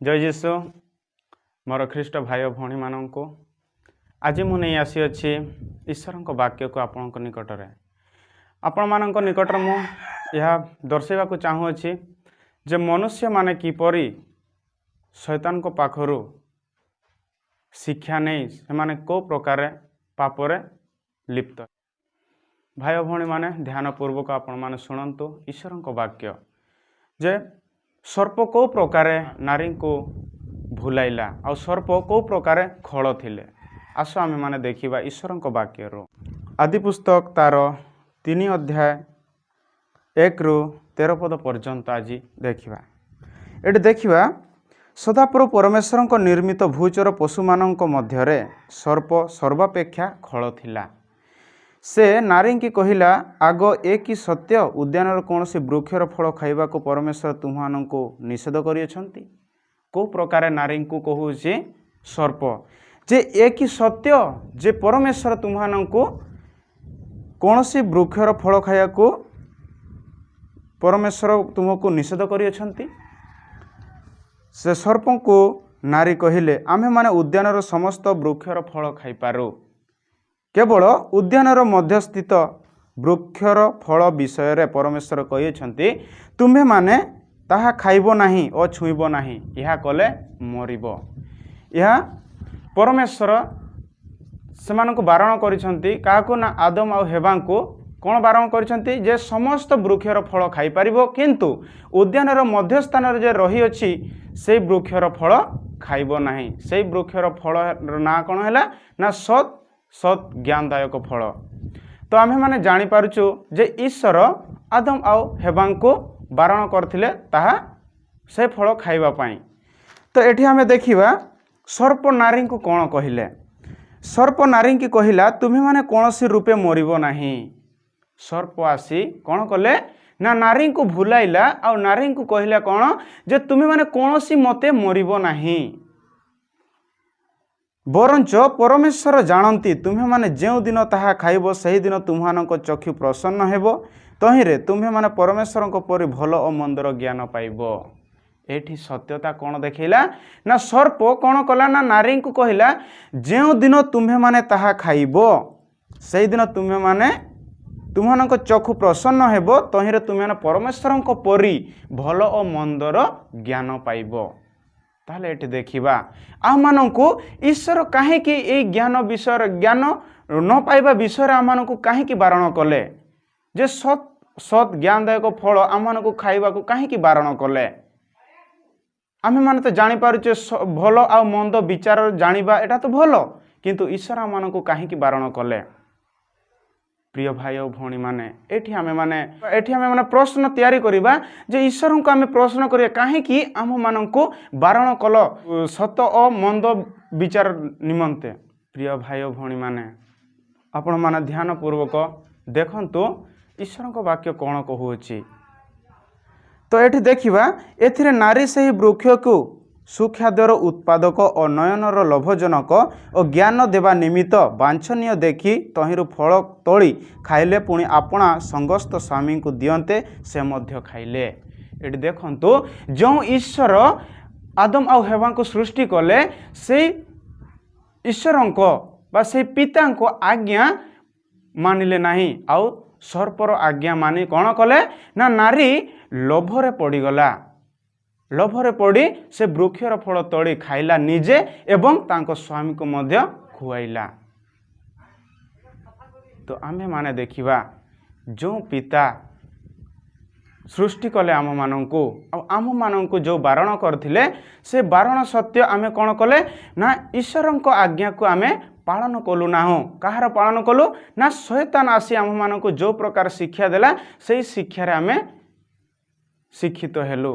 ଜୟ ଯୀଶୁ। ମୋର ଖ୍ରୀଷ୍ଟ ଭାଇ ଓ ଭଉଣୀମାନଙ୍କୁ, ଆଜି ମୁଁ ନେଇ ଆସିଅଛି ଈଶ୍ୱରଙ୍କ ବାକ୍ୟକୁ ଆପଣଙ୍କ ନିକଟରେ। ଆପଣମାନଙ୍କ ନିକଟରେ ମୁଁ ଏହା ଦର୍ଶାଇବାକୁ ଚାହୁଁଅଛି ଯେ ମନୁଷ୍ୟମାନେ କିପରି ଶୈତାନଙ୍କ ପାଖରୁ ଶିକ୍ଷା ନେଇ ସେମାନେ କେଉଁ ପ୍ରକାରେ ପାପରେ ଲିପ୍ତ। ଭାଇ ଓ ଭଉଣୀମାନେ, ଧ୍ୟାନପୂର୍ବକ ଆପଣମାନେ ଶୁଣନ୍ତୁ ଈଶ୍ୱରଙ୍କ ବାକ୍ୟ ଯେ ସର୍ପ କେଉଁ ପ୍ରକାରେ ନାରୀଙ୍କୁ ଭୁଲାଇଲା ଆଉ ସର୍ପ କେଉଁ ପ୍ରକାରେ ଖଳ ଥିଲେ। ଆସ, ଆମେମାନେ ଦେଖିବା ଈଶ୍ୱରଙ୍କ ବାକ୍ୟରୁ। ଆଦି ପୁସ୍ତକ ତାର 3 ଅଧ୍ୟାୟ 1ରୁ 13 ପଦ ପର୍ଯ୍ୟନ୍ତ ଆଜି ଦେଖିବା। ଏଠି ଦେଖିବା, ସଦାପ୍ରଭୁ ପରମେଶ୍ୱରଙ୍କ ନିର୍ମିତ ଭୂଚର ପଶୁମାନଙ୍କ ମଧ୍ୟରେ ସର୍ପ ସର୍ବାପେକ୍ଷା ଖଳ ଥିଲା। ସେ ନାରୀଙ୍କି କହିଲା, ଆଗ ଏ କି ସତ୍ୟ, ଉଦ୍ୟାନର କୌଣସି ବୃକ୍ଷର ଫଳ ଖାଇବାକୁ ପରମେଶ୍ୱର ତୁମମାନଙ୍କୁ ନିଷେଧ କରିଅଛନ୍ତି? କେଉଁ ପ୍ରକାର ନାରୀଙ୍କୁ କହୁଛି ସର୍ପ ଯେ ଏ କି ସତ୍ୟ ଯେ ପରମେଶ୍ୱର ତୁମମାନଙ୍କୁ କୌଣସି ବୃକ୍ଷର ଫଳ ଖାଇବାକୁ ପରମେଶ୍ୱର ତୁମକୁ ନିଷେଧ କରିଅଛନ୍ତି? ସେ ସର୍ପଙ୍କୁ ନାରୀ କହିଲେ, ଆମ୍ଭେମାନେ ଉଦ୍ୟାନର ସମସ୍ତ ବୃକ୍ଷର ଫଳ ଖାଇପାରୁ, କେବଳ ଉଦ୍ୟାନର ମଧ୍ୟସ୍ଥିତ ବୃକ୍ଷର ଫଳ ବିଷୟରେ ପରମେଶ୍ୱର କହିଅଛନ୍ତି, ତୁମ୍ଭେମାନେ ତାହା ଖାଇବ ନାହିଁ ଓ ଛୁଇଁବ ନାହିଁ, ଏହା କଲେ ମରିବ। ଏହା ପରମେଶ୍ୱର ସେମାନଙ୍କୁ ବାରଣ କରିଛନ୍ତି। କାହାକୁ ନା ଆଦମ ଆଉ ହେବାଙ୍କୁ। କ'ଣ ବାରଣ କରିଛନ୍ତି? ଯେ ସମସ୍ତ ବୃକ୍ଷର ଫଳ ଖାଇପାରିବ, କିନ୍ତୁ ଉଦ୍ୟାନର ମଧ୍ୟସ୍ଥାନରେ ଯେ ରହିଅଛି ସେଇ ବୃକ୍ଷର ଫଳ ଖାଇବ ନାହିଁ। ସେଇ ବୃକ୍ଷର ଫଳର ନାଁ କ'ଣ ହେଲା ନା ସତ୍ ସତ୍ ଜ୍ଞାନଦାୟକ ଫଳ। ତ ଆମ୍ଭେମାନେ ଜାଣିପାରୁଛୁ ଯେ ଈଶ୍ୱର ଆଦମ ଆଉ ହେବାଙ୍କୁ ବାରଣ କରିଥିଲେ ତାହା ସେ ଫଳ ଖାଇବା ପାଇଁ। ତ ଏଠି ଆମେ ଦେଖିବା ସର୍ପ ନାରୀଙ୍କୁ କ'ଣ କହିଲେ। ସର୍ପ ନାରୀଙ୍କି କହିଲା, ତୁମେମାନେ କୌଣସି ରୂପେ ମରିବ ନାହିଁ। ସର୍ପ ଆସି କ'ଣ କଲେ ନା ନାରୀଙ୍କୁ ଭୁଲାଇଲା ଆଉ ନାରୀଙ୍କୁ କହିଲା କ'ଣ ଯେ ତୁମେମାନେ କୌଣସି ମତେ ମରିବ ନାହିଁ, ବରଞ୍ଚ ପରମେଶ୍ୱର ଜାଣନ୍ତି, ତୁମ୍ଭେମାନେ ଯେଉଁଦିନ ତାହା ଖାଇବ, ସେହିଦିନ ତୁମ୍ଭମାନଙ୍କ ଚକ୍ଷୁ ପ୍ରସନ୍ନ ହେବ, ତହିଁରେ ତୁମ୍ଭେମାନେ ପରମେଶ୍ୱରଙ୍କ ପରି ଭଲ ଓ ମନ୍ଦର ଜ୍ଞାନ ପାଇବ। ଏଇଠି ସତ୍ୟତା କ'ଣ ଦେଖେଇଲା ନା ସର୍ପ କ'ଣ କଲା ନା ନାରୀଙ୍କୁ କହିଲା, ଯେଉଁଦିନ ତୁମ୍ଭେମାନେ ତାହା ଖାଇବ, ସେଇଦିନ ତୁମ୍ଭେମାନେ ତୁମମାନଙ୍କ ଚକ୍ଷୁ ପ୍ରସନ୍ନ ହେବ, ତହିଁରେ ତୁମେମାନେ ପରମେଶ୍ୱରଙ୍କ ପରି ଭଲ ଓ ମନ୍ଦର ଜ୍ଞାନ ପାଇବ। ତାହେଲେ ଏଠି ଦେଖିବା, ଆମମାନଙ୍କୁ ଈଶ୍ୱର କାହିଁକି ଏଇ ଜ୍ଞାନ ବିଷୟରେ, ଜ୍ଞାନ ନ ପାଇବା ବିଷୟରେ ଆମମାନଙ୍କୁ କାହିଁକି ବାରଣ କଲେ? ଯେ ସତ୍ ସତ୍ ଜ୍ଞାନଦାୟକ ଫଳ ଆମମାନଙ୍କୁ ଖାଇବାକୁ କାହିଁକି ବାରଣ କଲେ? ଆମେମାନେ ତ ଜାଣିପାରୁଛେ ଭଲ ଆଉ ମନ୍ଦ ବିଚାର ଜାଣିବା ଏଇଟା ତ ଭଲ, କିନ୍ତୁ ଈଶ୍ୱର ଆମମାନଙ୍କୁ କାହିଁକି ବାରଣ କଲେ? ପ୍ରିୟ ଭାଇ ଓ ଭଉଣୀମାନେ, ଏଠି ଆମେମାନେ ପ୍ରଶ୍ନ ତିଆରି କରିବା ଯେ ଈଶ୍ୱରଙ୍କୁ ଆମେ ପ୍ରଶ୍ନ କରିବା, କାହିଁକି ଆମମାନଙ୍କୁ ବାରଣ କଲ ସତ ଓ ମନ୍ଦ ବିଚାର ନିମନ୍ତେ? ପ୍ରିୟ ଭାଇ ଓ ଭଉଣୀମାନେ, ଆପଣମାନେ ଧ୍ୟାନପୂର୍ବକ ଦେଖନ୍ତୁ ଈଶ୍ୱରଙ୍କ ବାକ୍ୟ କ'ଣ କହୁଅଛି। ତ ଏଠି ଦେଖିବା, ଏଥିରେ ନାରୀ ସେହି ବୃକ୍ଷକୁ ସୁଖାଦ୍ୟର ଉତ୍ପାଦକ ଓ ନୟନର ଲୋଭଜନକ ଓ ଜ୍ଞାନ ଦେବା ନିମିତ୍ତ ବାଞ୍ଛନୀୟ ଦେଖି ତହିଁରୁ ଫଳ ତୋଳି ଖାଇଲେ। ପୁଣି ଆପଣା ସଙ୍ଗସ୍ଥ ସ୍ୱାମୀଙ୍କୁ ଦିଅନ୍ତେ ସେ ମଧ୍ୟ ଖାଇଲେ। ଏଠି ଦେଖନ୍ତୁ, ଯେଉଁ ଈଶ୍ୱର ଆଦମ ଆଉ ହେବାଙ୍କୁ ସୃଷ୍ଟି କଲେ, ସେଇ ଈଶ୍ୱରଙ୍କ ବା ସେଇ ପିତାଙ୍କ ଆଜ୍ଞା ମାନିଲେ ନାହିଁ ଆଉ ସର୍ପର ଆଜ୍ଞା ମାନି କ'ଣ କଲେ ନା ନାରୀ ଲୋଭରେ ପଡ଼ିଗଲା। ଲୋଭରେ ପଡ଼ି ସେ ବୃକ୍ଷର ଫଳ ତୋଳି ଖାଇଲା ନିଜେ ଏବଂ ତାଙ୍କ ସ୍ୱାମୀକୁ ମଧ୍ୟ ଖୁଆଇଲା। ତ ଆମ୍ଭେମାନେ ଦେଖିବା, ଯେଉଁ ପିତା ସୃଷ୍ଟି କଲେ ଆମମାନଙ୍କୁ ଆଉ ଆମମାନଙ୍କୁ ଯେଉଁ ବାରଣ କରିଥିଲେ, ସେ ବାରଣ ସତ୍ୟ ଆମେ କ'ଣ କଲେ ନା ଈଶ୍ୱରଙ୍କ ଆଜ୍ଞାକୁ ଆମେ ପାଳନ କଲୁ ନାହୁଁ। କାହାର ପାଳନ କଲୁ ନା ଶୟତାନ ଆସି ଆମମାନଙ୍କୁ ଯେଉଁ ପ୍ରକାର ଶିକ୍ଷା ଦେଲା, ସେଇ ଶିକ୍ଷାରେ ଆମେ ଶିକ୍ଷିତ ହେଲୁ।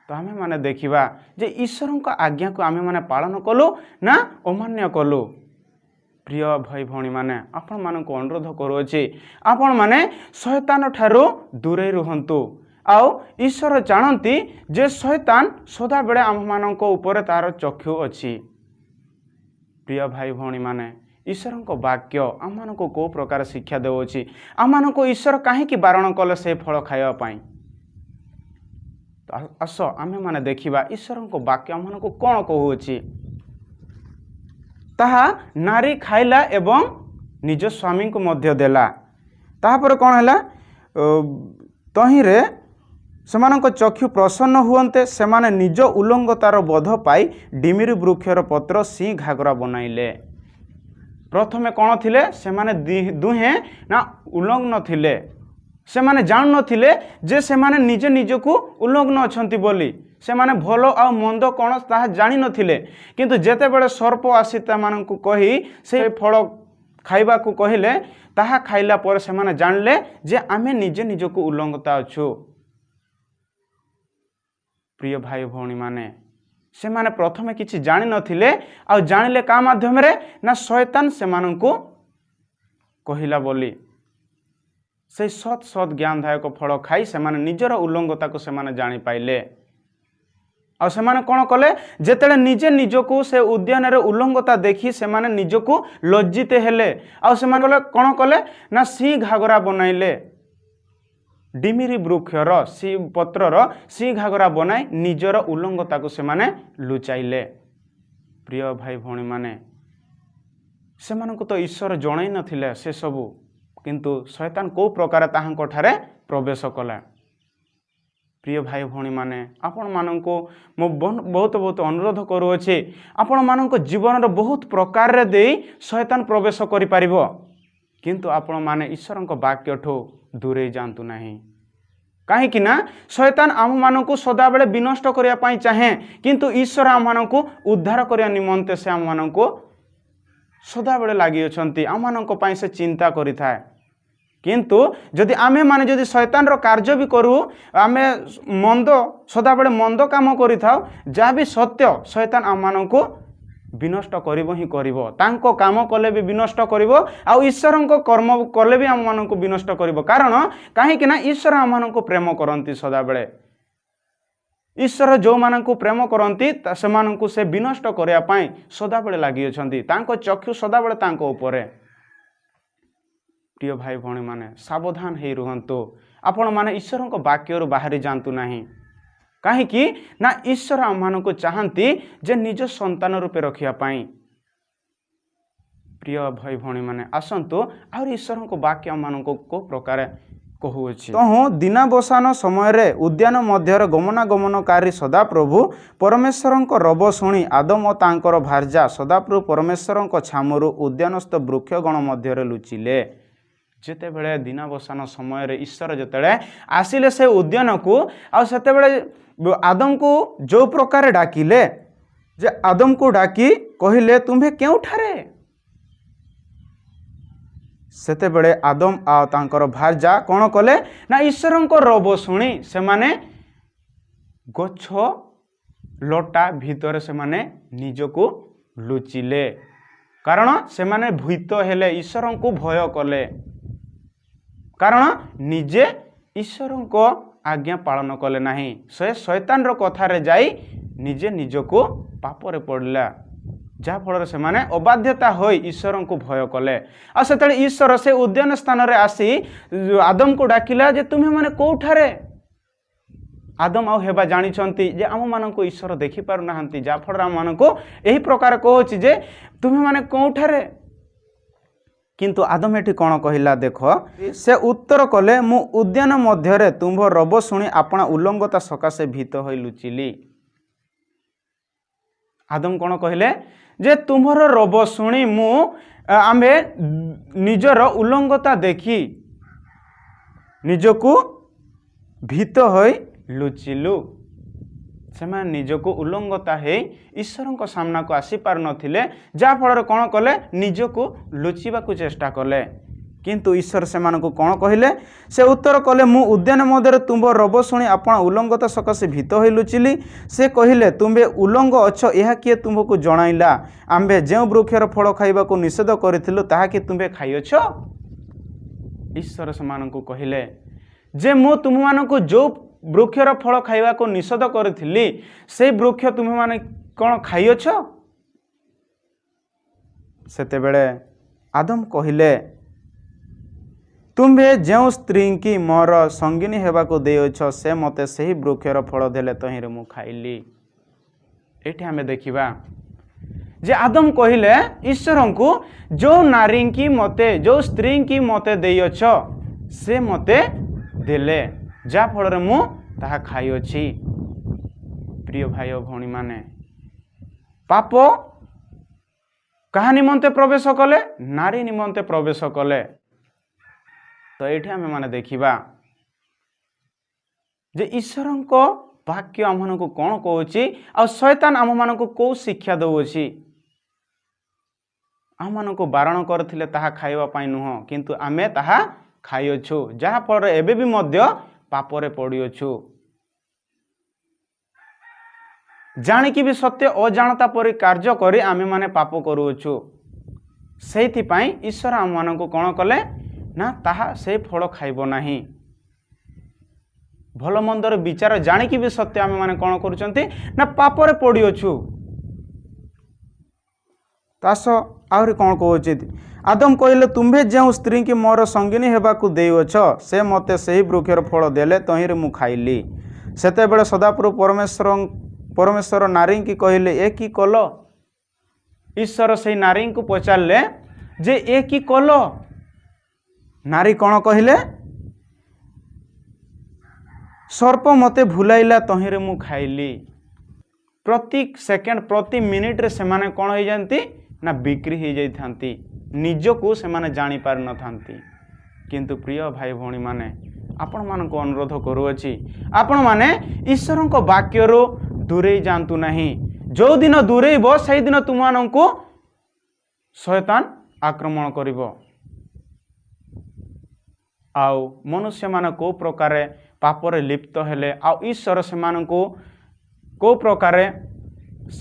ତ ଆମେମାନେ ଦେଖିବା ଯେ ଈଶ୍ୱରଙ୍କ ଆଜ୍ଞାକୁ ଆମେମାନେ ପାଳନ କଲୁ ନା ଅମାନ୍ୟ କଲୁ? ପ୍ରିୟ ଭାଇ ଭଉଣୀମାନେ, ଆପଣମାନଙ୍କୁ ଅନୁରୋଧ କରୁଅଛି, ଆପଣମାନେ ଶୟତାନ ଠାରୁ ଦୂରେଇ ରୁହନ୍ତୁ। ଆଉ ଈଶ୍ୱର ଜାଣନ୍ତି ଯେ ଶୟତାନ ସଦାବେଳେ ଆମମାନଙ୍କ ଉପରେ ତାର ଚକ୍ଷୁ ଅଛି। ପ୍ରିୟ ଭାଇ ଭଉଣୀମାନେ, ଈଶ୍ୱରଙ୍କ ବାକ୍ୟ ଆମମାନଙ୍କୁ କେଉଁ ପ୍ରକାର ଶିକ୍ଷା ଦେଉଅଛି? ଆମମାନଙ୍କୁ ଈଶ୍ୱର କାହିଁକି ବାରଣ କଲେ ସେ ଫଳ ଖାଇବା ପାଇଁ? ଆସ ଆମ୍ଭେମାନେ ଦେଖିବା ଈଶ୍ୱରଙ୍କ ବାକ୍ୟ ଆମମାନଙ୍କୁ କ'ଣ କହୁଅଛି। ତାହା ନାରୀ ଖାଇଲା ଏବଂ ନିଜ ସ୍ୱାମୀଙ୍କୁ ମଧ୍ୟ ଦେଲା। ତାହାପରେ କ'ଣ ହେଲା? ତହିଁରେ ସେମାନଙ୍କ ଚକ୍ଷୁ ପ୍ରସନ୍ନ ହୁଅନ୍ତେ ସେମାନେ ନିଜ ଉଲଙ୍ଗତାର ବୋଧ ପାଇ ଡିମିରି ବୃକ୍ଷର ପତ୍ର ସିଂହ ଘାଗରା ବନାଇଲେ। ପ୍ରଥମେ କ'ଣ ଥିଲେ ସେମାନେ ଦୁହେଁ ନା ଉଲଗ୍ନ ଥିଲେ। ସେମାନେ ଜାଣୁନଥିଲେ ଯେ ସେମାନେ ନିଜେ ନିଜକୁ ଉଲଗ୍ନ ଅଛନ୍ତି ବୋଲି। ସେମାନେ ଭଲ ଆଉ ମନ୍ଦ କ'ଣ ତାହା ଜାଣିନଥିଲେ। କିନ୍ତୁ ଯେତେବେଳେ ସର୍ପ ଆସି ସେମାନଙ୍କୁ କହି ସେ ଫଳ ଖାଇବାକୁ କହିଲେ, ତାହା ଖାଇଲା ପରେ ସେମାନେ ଜାଣିଲେ ଯେ ଆମେ ନିଜେ ନିଜକୁ ଉଲଙ୍ଗତା ଅଛୁ। ପ୍ରିୟ ଭାଇ ଭଉଣୀମାନେ, ସେମାନେ ପ୍ରଥମେ କିଛି ଜାଣିନଥିଲେ, ଆଉ ଜାଣିଲେ କାହା ମାଧ୍ୟମରେ? ନା ଶୟତାନ ସେମାନଙ୍କୁ କହିଲା ବୋଲି। ସେଇ ସତ୍ ସତ୍ ଜ୍ଞାନଦାୟକ ଫଳ ଖାଇ ସେମାନେ ନିଜର ଉଲଙ୍ଗତାକୁ ସେମାନେ ଜାଣିପାଇଲେ। ଆଉ ସେମାନେ କ'ଣ କଲେ? ଯେତେବେଳେ ନିଜେ ନିଜକୁ ସେ ଉଦ୍ୟାନରେ ଉଲଙ୍ଗତା ଦେଖି ସେମାନେ ନିଜକୁ ଲଜ୍ଜିତ ହେଲେ। ଆଉ ସେମାନେ କ'ଣ କଲେ? ନା ସିଂହ ଘାଗରା ବନାଇଲେ। ଡିମିରି ବୃକ୍ଷର ସି ପତ୍ରର ସିଂହ ଘାଗରା ବନାଇ ନିଜର ଉଲଙ୍ଗତାକୁ ସେମାନେ ଲୁଚାଇଲେ। ପ୍ରିୟ ଭାଇ ଭଉଣୀମାନେ, ସେମାନଙ୍କୁ ତ ଈଶ୍ୱର ଜଣାଇ ନଥିଲେ ସେସବୁ, କିନ୍ତୁ ଶୟତାନ କେଉଁ ପ୍ରକାର ତାହାଙ୍କ ଠାରେ ପ୍ରବେଶ କଲା? ପ୍ରିୟ ଭାଇ ଭଉଣୀମାନେ, ଆପଣମାନଙ୍କୁ ମୁଁ ବହୁତ ବହୁତ ଅନୁରୋଧ କରୁଅଛି, ଆପଣମାନଙ୍କ ଜୀବନର ବହୁତ ପ୍ରକାରରେ ଦେଇ ଶୟତାନ ପ୍ରବେଶ କରିପାରିବ, କିନ୍ତୁ ଆପଣମାନେ ଈଶ୍ୱରଙ୍କ ବାକ୍ୟଠୁ ଦୂରେଇ ଯାଆନ୍ତୁ ନାହିଁ। କାହିଁକି ନା ଶୟତାନ ଆମମାନଙ୍କୁ ସଦାବେଳେ ବିନଷ୍ଟ କରିବା ପାଇଁ ଚାହେଁ, କିନ୍ତୁ ଈଶ୍ୱର ଆମମାନଙ୍କୁ ଉଦ୍ଧାର କରିବା ନିମନ୍ତେ ସେ ଆମମାନଙ୍କୁ ସଦାବେଳେ ଲାଗିଅଛନ୍ତି। ଆମମାନଙ୍କ ପାଇଁ ସେ ଚିନ୍ତା କରିଥାଏ। କିନ୍ତୁ ଯଦି ଆମେମାନେ ଯଦି ଶୟତାନର କାର୍ଯ୍ୟ ବି କରୁ, ଆମେ ମନ୍ଦ ସଦାବେଳେ ମନ୍ଦ କାମ କରିଥାଉ, ଯାହା ବି ସତ୍ୟ ଶୟତାନ ଆମମାନଙ୍କୁ ବିନଷ୍ଟ କରିବ ହିଁ କରିବ। ତାଙ୍କ କାମ କଲେ ବି ବିନଷ୍ଟ କରିବ, ଆଉ ଈଶ୍ୱରଙ୍କ କର୍ମ କଲେ ବି ଆମମାନଙ୍କୁ ବିନଷ୍ଟ କରିବ। କାରଣ କାହିଁକି ନା ଈଶ୍ୱର ଆମମାନଙ୍କୁ ପ୍ରେମ କରନ୍ତି ସଦାବେଳେ। ଈଶ୍ୱର ଯେଉଁମାନଙ୍କୁ ପ୍ରେମ କରନ୍ତି ସେମାନଙ୍କୁ ସେ ବିନଷ୍ଟ କରିବା ପାଇଁ ସଦାବେଳେ ଲାଗିଅଛନ୍ତି। ତାଙ୍କ ଚକ୍ଷୁ ସଦାବେଳେ ତାଙ୍କ ଉପରେ। ପ୍ରିୟ ଭାଇ ଭଉଣୀମାନେ, ସାବଧାନ ହେଇ ରୁହନ୍ତୁ। ଆପଣମାନେ ଈଶ୍ୱରଙ୍କ ବାକ୍ୟରୁ ବାହାରି ଯାଆନ୍ତୁ ନାହିଁ। କାହିଁକି ନା ଈଶ୍ୱର ଆମମାନଙ୍କୁ ଚାହାନ୍ତି ଯେ ନିଜ ସନ୍ତାନ ରୂପେ ରଖିବା ପାଇଁ। ପ୍ରିୟ ଭାଇ ଭଉଣୀମାନେ, ଆସନ୍ତୁ ଆହୁରି ଈଶ୍ୱରଙ୍କ ବାକ୍ୟ ଆମମାନଙ୍କୁ କେଉଁ ପ୍ରକାର କହୁଅଛି। ତହୁଁ ଦିନାବସାନ ସମୟରେ ଉଦ୍ୟାନ ମଧ୍ୟରେ ଗମନାଗମନକାରୀ ସଦାପ୍ରଭୁ ପରମେଶ୍ୱରଙ୍କ ରବ ଶୁଣି ଆଦମ ଓ ତାଙ୍କର ଭାର୍ଯ୍ୟା ସଦାପ୍ରଭୁ ପରମେଶ୍ୱରଙ୍କ ଛାମରୁ ଉଦ୍ୟାନସ୍ଥ ବୃକ୍ଷଗଣ ମଧ୍ୟରେ ଲୁଚିଲେ। ଯେତେବେଳେ ଦିନାବସାନ ସମୟରେ ଈଶ୍ୱର ଯେତେବେଳେ ଆସିଲେ ସେ ଉଦ୍ୟାନକୁ, ଆଉ ସେତେବେଳେ ଆଦମକୁ ଯେଉଁ ପ୍ରକାର ଡାକିଲେ, ଯେ ଆଦମକୁ ଡାକି କହିଲେ, ତୁମ୍ଭେ କେଉଁଠାରେ? ସେତେବେଳେ ଆଦମ ଆଉ ତାଙ୍କର ଭାର୍ଯ୍ୟା କ'ଣ କଲେ? ନା ଈଶ୍ୱରଙ୍କ ରବ ଶୁଣି ସେମାନେ ଗଛ ଲଟା ଭିତରେ ସେମାନେ ନିଜକୁ ଲୁଚିଲେ। କାରଣ ସେମାନେ ଭୀତ ହେଲେ, ଈଶ୍ୱରଙ୍କୁ ଭୟ କଲେ। କାରଣ ନିଜେ ଈଶ୍ୱରଙ୍କ ଆଜ୍ଞା ପାଳନ କଲେ ନାହିଁ। ସେ ଶୟତାନର କଥାରେ ଯାଇ ନିଜେ ନିଜକୁ ପାପରେ ପଡ଼ିଲା, ଯାହାଫଳରେ ସେମାନେ ଅବାଧ୍ୟତା ହୋଇ ଈଶ୍ୱରଙ୍କୁ ଭୟ କଲେ। ଆଉ ସେତେବେଳେ ଈଶ୍ୱର ସେ ଉଦ୍ୟାନ ସ୍ଥାନରେ ଆସି ଆଦମକୁ ଡାକିଲା ଯେ ତୁମେମାନେ କେଉଁଠାରେ? ଆଦମ ଆଉ ହେବା ଜାଣିଛନ୍ତି ଯେ ଆମମାନଙ୍କୁ ଈଶ୍ୱର ଦେଖିପାରୁନାହାନ୍ତି, ଯାହାଫଳରେ ଆମମାନଙ୍କୁ ଏହି ପ୍ରକାର କହୁଛି ଯେ ତୁମେମାନେ କେଉଁଠାରେ? କିନ୍ତୁ ଆଦମ ଏଠି କ'ଣ କହିଲା ଦେଖ, ସେ ଉତ୍ତର କଲେ, ମୁଁ ଉଦ୍ୟାନ ମଧ୍ୟରେ ତୁମ୍ଭ ରବ ଶୁଣି ଆପଣା ଉଲଙ୍ଗତା ସକାଶେ ଭୀତ ହୋଇ ଲୁଚିଲି। ଆଦମ କ'ଣ କହିଲେ? ଯେ ତୁମ୍ଭର ରବ ଶୁଣି ମୁଁ ଆମ୍ଭେ ନିଜର ଉଲଙ୍ଗତା ଦେଖି ନିଜକୁ ଭୀତ ହୋଇ ଲୁଚିଲୁ। ସେମାନେ ନିଜକୁ ଉଲଙ୍ଗତା ହେଇ ଈଶ୍ୱରଙ୍କ ସାମ୍ନାକୁ ଆସିପାରୁନଥିଲେ, ଯାହାଫଳରେ କ'ଣ କଲେ? ନିଜକୁ ଲୁଚିବାକୁ ଚେଷ୍ଟା କଲେ। କିନ୍ତୁ ଈଶ୍ୱର ସେମାନଙ୍କୁ କ'ଣ କହିଲେ? ସେ ଉତ୍ତର କଲେ, ମୁଁ ଉଦ୍ୟାନ ମଧ୍ୟରେ ତୁମ୍ଭ ରବ ଶୁଣି ଆପଣା ଉଲଙ୍ଗତା ସକାଶେ ଭୀତ ହୋଇ ଲୁଚିଲି। ସେ କହିଲେ, ତୁମ୍ଭେ ଉଲଙ୍ଗ ଅଛ, ଏହା କିଏ ତୁମ୍ଭକୁ ଜଣାଇଲା? ଆମ୍ଭେ ଯେଉଁ ବୃକ୍ଷର ଫଳ ଖାଇବାକୁ ନିଷେଧ କରିଥିଲୁ ତାହା କି ତୁମ୍ଭେ ଖାଇଅଛ? ଈଶ୍ୱର ସେମାନଙ୍କୁ କହିଲେ ଯେ ମୁଁ ତୁମମାନଙ୍କୁ ଯେଉଁ ବୃକ୍ଷର ଫଳ ଖାଇବାକୁ ନିଷେଧ କରିଥିଲି ସେଇ ବୃକ୍ଷ ତୁମେମାନେ କ'ଣ ଖାଇଅଛ? ସେତେବେଳେ ଆଦମ କହିଲେ, ତୁମ୍ଭେ ଯେଉଁ ସ୍ତ୍ରୀଙ୍କି ମୋର ସଙ୍ଗିନୀ ହେବାକୁ ଦେଇଅଛ, ସେ ମୋତେ ସେହି ବୃକ୍ଷର ଫଳ ଦେଲେ, ତହିଁରେ ମୁଁ ଖାଇଲି। ଏଠି ଆମେ ଦେଖିବା ଯେ ଆଦମ କହିଲେ ଈଶ୍ୱରଙ୍କୁ, ଯେଉଁ ନାରୀଙ୍କି ମୋତେ, ଯେଉଁ ସ୍ତ୍ରୀଙ୍କି ମୋତେ ଦେଇଅଛ, ସେ ମୋତେ ଦେଲେ, ଯାହାଫଳରେ ମୁଁ ତାହା ଖାଇଅଛି। ପ୍ରିୟ ଭାଇ ଓ ଭଉଣୀମାନେ, ପାପ କାହା ନିମନ୍ତେ ପ୍ରବେଶ କଲେ? ନାରୀ ନିମନ୍ତେ ପ୍ରବେଶ କଲେ। ତ ଏଇଠି ଆମେମାନେ ଦେଖିବା ଯେ ଈଶ୍ୱରଙ୍କ ବାକ୍ୟ ଆମମାନଙ୍କୁ କ'ଣ କହୁଛି ଆଉ ଶୟତାନ ଆମମାନଙ୍କୁ କେଉଁ ଶିକ୍ଷା ଦେଉଅଛି। ଆମମାନଙ୍କୁ ବାରଣ କରିଥିଲେ ତାହା ଖାଇବା ପାଇଁ ନୁହଁ, କିନ୍ତୁ ଆମେ ତାହା ଖାଇଅଛୁ, ଯାହାଫଳରେ ଏବେ ବି ମଧ୍ୟ ପାପରେ ପଡ଼ିଅଛୁ। ଜାଣିକି ବି ସତ୍ୟ ଅଜାଣତା ପରି କାର୍ଯ୍ୟ କରି ଆମେମାନେ ପାପ କରୁଅଛୁ। ସେଇଥିପାଇଁ ଈଶ୍ୱର ଆମମାନଙ୍କୁ କ'ଣ କଲେ ନା, ତାହା ସେଇ ଫଳ ଖାଇବ ନାହିଁ। ଭଲ ମନ୍ଦର ବିଚାର ଜାଣିକି ବି ସତ୍ୟ ଆମେମାନେ କ'ଣ କରୁଛନ୍ତି ନା, ପାପରେ ପଡ଼ିଅଛୁ। ତା ସହ ଆହୁରି କ'ଣ କହୁଛି? ଆଦମ କହିଲେ, ତୁମ୍ଭେ ଯେଉଁ ସ୍ତ୍ରୀଙ୍କି ମୋର ସଙ୍ଗିନୀ ହେବାକୁ ଦେଇଅଛ, ସେ ମୋତେ ସେହି ବୃକ୍ଷର ଫଳ ଦେଲେ, ତହିଁରେ ମୁଁ ଖାଇଲି। ସେତେବେଳେ ସଦାପ୍ରଭୁ ପରମେଶ୍ୱର ନାରୀଙ୍କି କହିଲେ, ଏ କି କଲ? ଈଶ୍ୱର ସେଇ ନାରୀଙ୍କୁ ପଚାରିଲେ ଯେ ଏ କି କଲ? ନାରୀ କ'ଣ କହିଲେ? ସର୍ପ ମୋତେ ଭୁଲାଇଲା, ତହିଁରେ ମୁଁ ଖାଇଲି। ପ୍ରତି ସେକେଣ୍ଡ, ପ୍ରତି ମିନିଟ୍ରେ ସେମାନେ କ'ଣ ହେଇଯାନ୍ତି ନା, ବିକ୍ରି ହେଇଯାଇଥାନ୍ତି, ନିଜକୁ ସେମାନେ ଜାଣିପାରିନଥାନ୍ତି। କିନ୍ତୁ ପ୍ରିୟ ଭାଇ ଭଉଣୀମାନେ, ଆପଣମାନଙ୍କୁ ଅନୁରୋଧ କରୁଅଛି, ଆପଣମାନେ ଈଶ୍ୱରଙ୍କ ବାକ୍ୟରୁ ଦୂରେଇ ଯାଆନ୍ତୁ ନାହିଁ। ଯେଉଁଦିନ ଦୂରେଇବ, ସେଇଦିନ ତୁମମାନଙ୍କୁ ଶୟତାନ ଆକ୍ରମଣ କରିବ। ଆଉ ମନୁଷ୍ୟମାନେ କେଉଁ ପ୍ରକାରେ ପାପରେ ଲିପ୍ତ ହେଲେ ଆଉ ଈଶ୍ୱର ସେମାନଙ୍କୁ କେଉଁ ପ୍ରକାରେ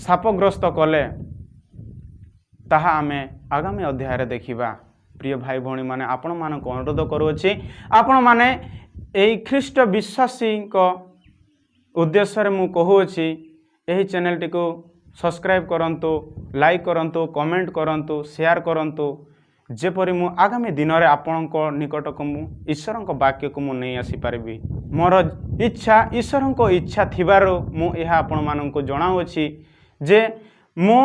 ଶାପଗ୍ରସ୍ତ କଲେ, ତାହା ଆମେ ଆଗାମୀ ଅଧ୍ୟାୟରେ ଦେଖିବା। ପ୍ରିୟ ଭାଇ ଭଉଣୀମାନେ, ଆପଣମାନଙ୍କୁ ଅନୁରୋଧ କରୁଅଛି, ଆପଣମାନେ ଏଇ ଖ୍ରୀଷ୍ଟ ବିଶ୍ୱାସୀଙ୍କ ଉଦ୍ଦେଶ୍ୟରେ ମୁଁ କହୁଅଛି, ଏହି ଚ୍ୟାନେଲଟିକୁ ସବସ୍କ୍ରାଇବ୍ କରନ୍ତୁ, ଲାଇକ୍ କରନ୍ତୁ, କମେଣ୍ଟ କରନ୍ତୁ, ସେୟାର କରନ୍ତୁ, ଯେପରି ମୁଁ ଆଗାମୀ ଦିନରେ ଆପଣଙ୍କ ନିକଟକୁ ମୁଁ ଈଶ୍ୱରଙ୍କ ବାକ୍ୟକୁ ମୁଁ ନେଇ ଆସିପାରିବି। ମୋର ଇଚ୍ଛା, ଈଶ୍ୱରଙ୍କ ଇଚ୍ଛା ଥିବାରୁ ମୁଁ ଏହା ଆପଣମାନଙ୍କୁ ଜଣାଉଅଛି ଯେ ମୁଁ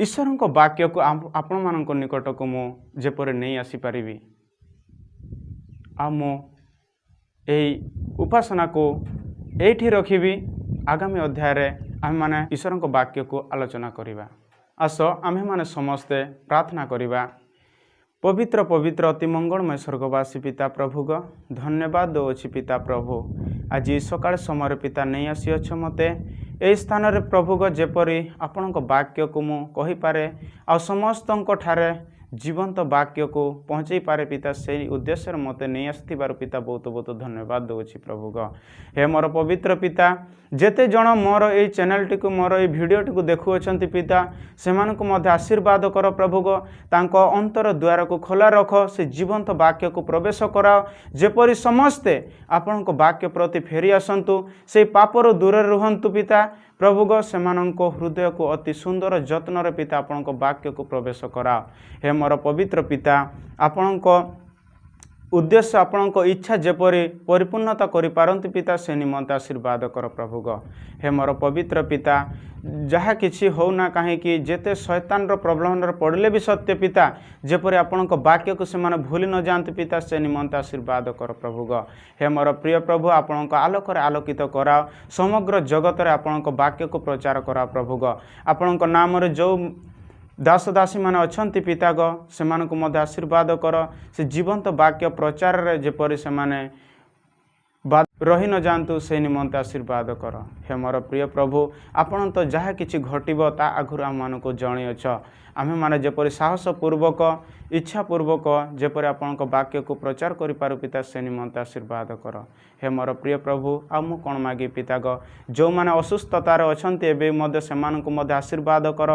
ଈଶ୍ୱରଙ୍କ ବାକ୍ୟକୁ ଆପଣମାନଙ୍କ ନିକଟକୁ ମୁଁ ଯେପରି ନେଇ ଆସିପାରିବି। ଆଉ ମୁଁ ଏହି ଉପାସନାକୁ ଏଇଠି ରଖିବି। ଆଗାମୀ ଅଧ୍ୟାୟରେ ଆମେମାନେ ଈଶ୍ୱରଙ୍କ ବାକ୍ୟକୁ ଆଲୋଚନା କରିବା। ଆସ ଆମ୍ଭେମାନେ ସମସ୍ତେ ପ୍ରାର୍ଥନା କରିବା। ପବିତ୍ର ପବିତ୍ର ଅତି ମଙ୍ଗଳମୟ ସ୍ୱର୍ଗବାସୀ ପିତା ପ୍ରଭୁଗ, ଧନ୍ୟବାଦ ଦେଉଅଛି ପିତା ପ୍ରଭୁ, ଆଜି ସକାଳ ସମୟରେ ପିତା ନେଇ ଆସିଅଛ ମୋତେ ଏହି ସ୍ଥାନରେ ପ୍ରଭୁଗ, ଯେପରି ଆପଣଙ୍କ ବାକ୍ୟକୁ ମୁଁ କହିପାରେ ଆଉ ସମସ୍ତଙ୍କ ଠାରେ ଜୀବନ୍ତ ବାକ୍ୟକୁ ପହଞ୍ଚେଇ ପାରେ ପିତା, ସେଇ ଉଦ୍ଦେଶ୍ୟରେ ମୋତେ ନେଇ ଆସିଥିବାରୁ ପିତା ବହୁତ ବହୁତ ଧନ୍ୟବାଦ ଦେଉଛି ପ୍ରଭୁଗ। ହେ ମୋର ପବିତ୍ର ପିତା, ଯେତେ ଜଣ ମୋର ଏଇ ଚ୍ୟାନେଲଟିକୁ, ମୋର ଏଇ ଭିଡ଼ିଓଟିକୁ ଦେଖୁଅଛନ୍ତି ପିତା, ସେମାନଙ୍କୁ ମଧ୍ୟ ଆଶୀର୍ବାଦ କର ପ୍ରଭୁଗ। ତାଙ୍କ ଅନ୍ତର ଦ୍ୱାରକୁ ଖୋଲା ରଖ, ସେ ଜୀବନ୍ତ ବାକ୍ୟକୁ ପ୍ରବେଶ କରାଅ, ଯେପରି ସମସ୍ତେ ଆପଣଙ୍କ ବାକ୍ୟ ପ୍ରତି ଫେରି ଆସନ୍ତୁ, ସେଇ ପାପରୁ ଦୂରରେ ରୁହନ୍ତୁ ପିତା ପ୍ରଭୁଗ। ସେମାନଙ୍କ ହୃଦୟକୁ ଅତି ସୁନ୍ଦର ଯତ୍ନରେ ପିତା ଆପଣଙ୍କ ବାକ୍ୟକୁ ପ୍ରବେଶ କରାଅ। ହେ ମୋର ପବିତ୍ର ପିତା, ଆପଣଙ୍କ ଉଦ୍ଦେଶ୍ୟ, ଆପଣଙ୍କ ଇଚ୍ଛା ଯେପରି ପରିପୂର୍ଣ୍ଣତା କରିପାରନ୍ତି ପିତା, ସେ ନିମନ୍ତେ ଆଶୀର୍ବାଦ କର ପ୍ରଭୁଗ। ହେ ମୋର ପବିତ୍ର ପିତା, ଯାହା କିଛି ହେଉନା କାହିଁକି, ଯେତେ ଶୈତାନର ପ୍ରଲୋଭନରେ ପଡ଼ିଲେ ବି ସତ୍ୟ ପିତା, ଯେପରି ଆପଣଙ୍କ ବାକ୍ୟକୁ ସେମାନେ ଭୁଲି ନ ଯାଆନ୍ତି ପିତା, ସେ ନିମନ୍ତେ ଆଶୀର୍ବାଦ କର ପ୍ରଭୁଗ। ହେ ମୋର ପ୍ରିୟ ପ୍ରଭୁ, ଆପଣଙ୍କ ଆଲୋକରେ ଆଲୋକିତ କରାଅ, ସମଗ୍ର ଜଗତରେ ଆପଣଙ୍କ ବାକ୍ୟକୁ ପ୍ରଚାର କରାଅ ପ୍ରଭୁଗ। ଆପଣଙ୍କ ନାମରେ ଯେଉଁ ଦାସ ଦାସୀମାନେ ଅଛନ୍ତି ପିତାଗ, ସେମାନଙ୍କୁ ମଧ୍ୟ ଆଶୀର୍ବାଦ କର, ସେ ଜୀବନ୍ତ ବାକ୍ୟ ପ୍ରଚାରରେ ଯେପରି ସେମାନେ ରହି ନ ଯାଆନ୍ତୁ, ସେ ନିମନ୍ତେ ଆଶୀର୍ବାଦ କର। ହେ ମୋର ପ୍ରିୟ ପ୍ରଭୁ, ଆପଣ ତ ଯାହା କିଛି ଘଟିବ ତା ଆଗରୁ ଆମମାନଙ୍କୁ ଜଣାଇଅଛ। ଆମ୍ଭେମାନେ ଯେପରି ସାହସ ପୂର୍ବକ, ଇଚ୍ଛା ପୂର୍ବକ ଯେପରି ଆପଣଙ୍କ ବାକ୍ୟକୁ ପ୍ରଚାର କରିପାରୁ ପିତା, ସେ ନିମନ୍ତେ ଆଶୀର୍ବାଦ କର। ହେ ମୋର ପ୍ରିୟ ପ୍ରଭୁ, ଆଉ ମୁଁ କ'ଣ ମାଗି ପିତାଗ? ଯେଉଁମାନେ ଅସୁସ୍ଥତାରେ ଅଛନ୍ତି ଏବେ ମଧ୍ୟ, ସେମାନଙ୍କୁ ମଧ୍ୟ ଆଶୀର୍ବାଦ କର।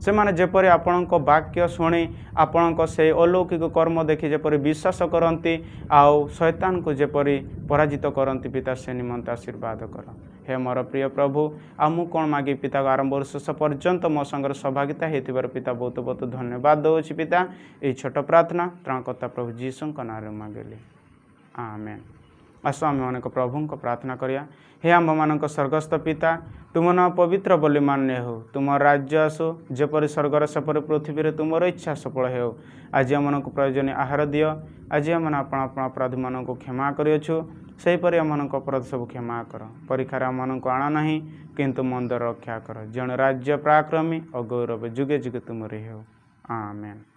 ସେମାନେ ଯେପରି ଆପଣଙ୍କ ବାକ୍ୟ ଶୁଣି ଆପଣଙ୍କ ସେଇ ଅଲୌକିକ କର୍ମ ଦେଖି ଯେପରି ବିଶ୍ୱାସ କରନ୍ତି ଆଉ ଶୈତାନକୁ ଯେପରି ପରାଜିତ କରନ୍ତି ପିତା, ସେ ନିମନ୍ତେ ଆଶୀର୍ବାଦ କର। ହେ ମୋର ପ୍ରିୟ ପ୍ରଭୁ, ଆଉ ମୁଁ କ'ଣ ମାଗି ପିତାକୁ? ଆରମ୍ଭରୁ ଶେଷ ପର୍ଯ୍ୟନ୍ତ ମୋ ସାଙ୍ଗରେ ସହଭାଗିତା ହେଇଥିବାରୁ ପିତା ବହୁତ ବହୁତ ଧନ୍ୟବାଦ ଦେଉଛି ପିତା। ଏଇ ଛୋଟ ପ୍ରାର୍ଥନା ତ୍ରାଣକର୍ତ୍ତା ପ୍ରଭୁ ଯୀଶୁଙ୍କ ନାଁରେ ମାଗିଲି। ଆମେନ୍। ଆସ, ଆମେମାନଙ୍କ ପ୍ରଭୁଙ୍କ ପ୍ରାର୍ଥନା କରିବା। ହେ ଆମ୍ଭମାନଙ୍କ ସ୍ୱର୍ଗସ୍ଥ ପିତା, ତୁମ ନାଁ ପବିତ୍ର ବୋଲି ମାନ୍ୟ ହେଉ। ତୁମ ରାଜ୍ୟ ଆସୁ, ଯେପରି ସ୍ୱର୍ଗର ସେପରି ପୃଥିବୀରେ ତୁମର ଇଚ୍ଛା ସଫଳ ହେଉ। ଆଜି ଆମମାନଙ୍କୁ ପ୍ରୟୋଜନୀୟ ଆହାର ଦିଅ। ଆଜି ଆମମାନେ ଆପଣା ଆପଣା ଅପରାଧୀମାନଙ୍କୁ କ୍ଷମା କରିଅଛୁ, ସେହିପରି ଆମମାନଙ୍କ ଅପରାଧ ସବୁ କ୍ଷମା କର। ପରୀକ୍ଷାରେ ଆମମାନଙ୍କୁ ଆଣ ନାହିଁ, କିନ୍ତୁ ମନ୍ଦ ରକ୍ଷା କର। ଯେଣୁ ରାଜ୍ୟ, ପରାକ୍ରମ ଓ ଗୌରବ ଯୁଗେ ଯୁଗେ ତୁମରି ହେଉ। ଆମେନ୍।